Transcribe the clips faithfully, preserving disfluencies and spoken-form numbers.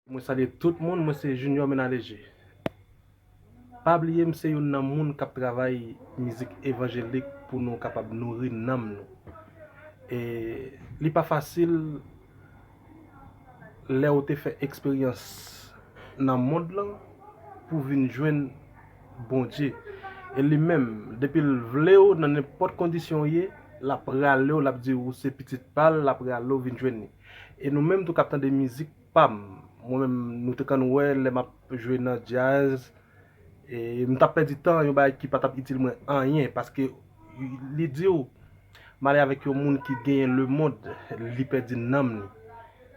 Mwen salye tout moun, mwen se Junior Menaleje. Pa bliye m se youn nan moun k ap travay mizik evanjelik pou nou kapab nouri nanm nou. E li pa fasil lè w te fè eksperyans nan mond lan pou vin jwenn Bondye. E li menm, depi l vle w nan nenpòt kondisyon w ye, l ap rale w, l ap di w ou se pitit pa l, l ap rale w vin jwenn li. E nou menm tou k ap tande mizik pa m, mwen menm nou te konn wè lè m ap jwe nan djaz, e m t ap pèdi tan, yon bagay ki pa t ap itil mwen anyen, paske li di w, m ale avèk yon moun ki genyen lemonn, li pèdi nanm li.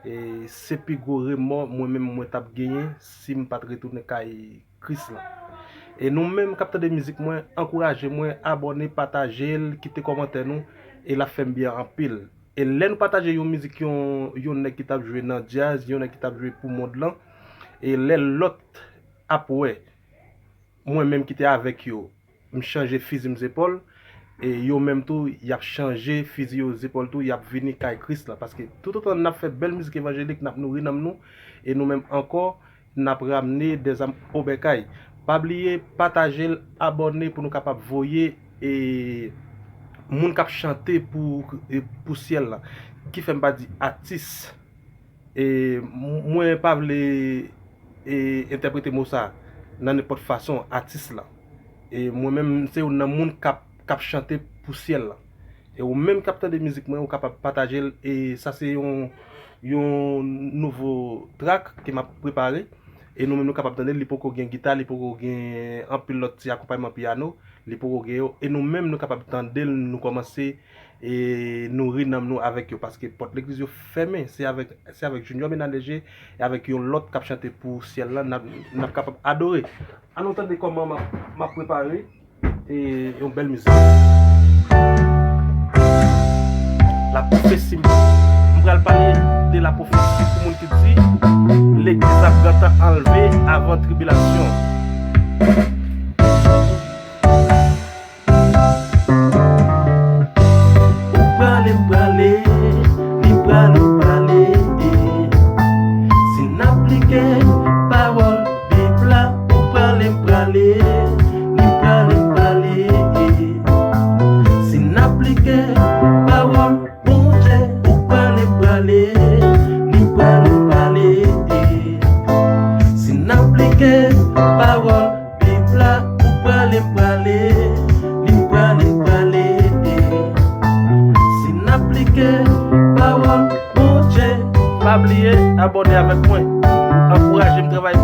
E se pi gwo remò mwen menm mwen t ap genyen si m pa t retounen kay Kris lan. E nou menm k ap tande mizik mwen, ankouraje mwen, abòne, pataje l, kite kòmantè nou, e l ap fè m byen anpil. E lè nou pataje yon mizik yon, yon nèg ki t ap jwe nan djaz, yon nèg ki t ap jwe pou mond lan, e lè lòt ap wè mwen menm ki te avèk yo, m chanje fizi m zepòl, e yo menm tou, y ap chanje fizi yo zepòl tou, y ap vini kay Kris la. Paske toutotan n ap fè bèl mizik evanjelik, n ap nouri nanm nou, e nou menm ankò, n ap ramne dèzam obèkay. Pa bliye pataje l, abòne pou nou kapab voye e moun k ap chante pou, e pou syèl la. Ki fè m pa di atis. E m- mwen pa vle e entèprete mo sa nan nenpòt fason, atis la. E mwen menm, se youn nan moun k ap, k ap chante pou syèl la. E ou menm k ap tande mizik mwen, ou kapab pataje l. E sa se yon, yon nouvo track ke m ap prepare. E nou menm nou kapab tande l, li poko gen gita, li poko gen anpil lòt ti akonpayman pyano, li poko gen yo. E nou menm nou kapab tande l, nou kòmanse e nouri nanm nou avèk yo, paske pòt legliz yo fèmen. Se avèk, se avèk Junior Menaleje e avèk yon lòt k ap chante pou syèl la, n ap, n ap kapab adore. Ann nou tande kòman m ap, m ap prepare e yon bèl mizik. La pwofesi, m pral pale de la pwofesi pou moun ki di legliz ap gentan anlve avan tribilasyon. Ou prale, m prale, li prale, prale. Si n aplike pawòl Bib la, ou prale, m prale, li prale, prale. Si n aplike pawòl Bondye, ou prale, m prale, li prale, prale. Si n aplike pawòl Bib la, ou prale, m prale, li prale, prale. Si n aplike pawòl Bondye, pa bliye abòne avèk mwen. Ankouraje m travay